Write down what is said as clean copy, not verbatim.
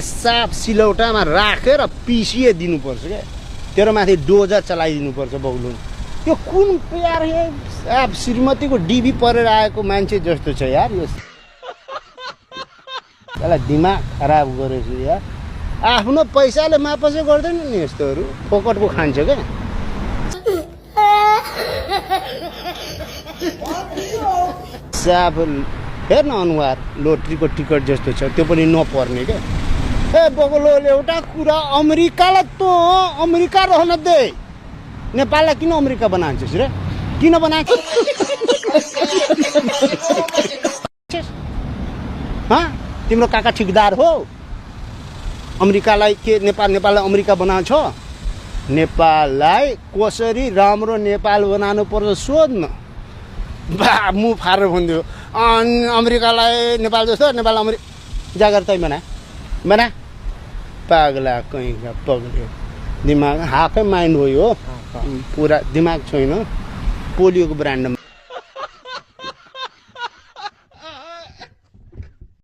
साफ सिलौटामा राखेर पिसिए दिनुपर्छ क्या तेरो माथि डोजर चलाइदिनुपर्छ बौलुन त्यो कुन यार साफ श्रीमतीको डिबी परेर आएको मान्छे जस्तो छ यार यो यसलाई दिमाग खराब गरेछु यार आफ्नो पैसाले मापसै गर्दैन नि यस्तोहरू फोकटको खान्छ क्या साफ हेर्न अनुहार लोटरीको टिकट जस्तो छ त्यो पनि नपर्ने क्या ए बगलोले एउटा कुरा अमेरिकालाई त अमेरिका रहन दे नेपाललाई किन अमेरिका बनाउँछस् रे किन बनाएको तिम्रो काका ठिकदार हो अमेरिकालाई के नेपाललाई अमेरिका बनाउँछ नेपाललाई कसरी राम्रो नेपाल बनाउनु पर्छ सोध्न बा मुख फारेर भन्दियो अमेरिकालाई नेपाल जस्तो नेपाल जागर तै बना पागला कहीँ पग्ल्यो दिमाग हाफै माइन्ड हो यो पुरा दिमाग छैन पोलियोको ब्रान्डमा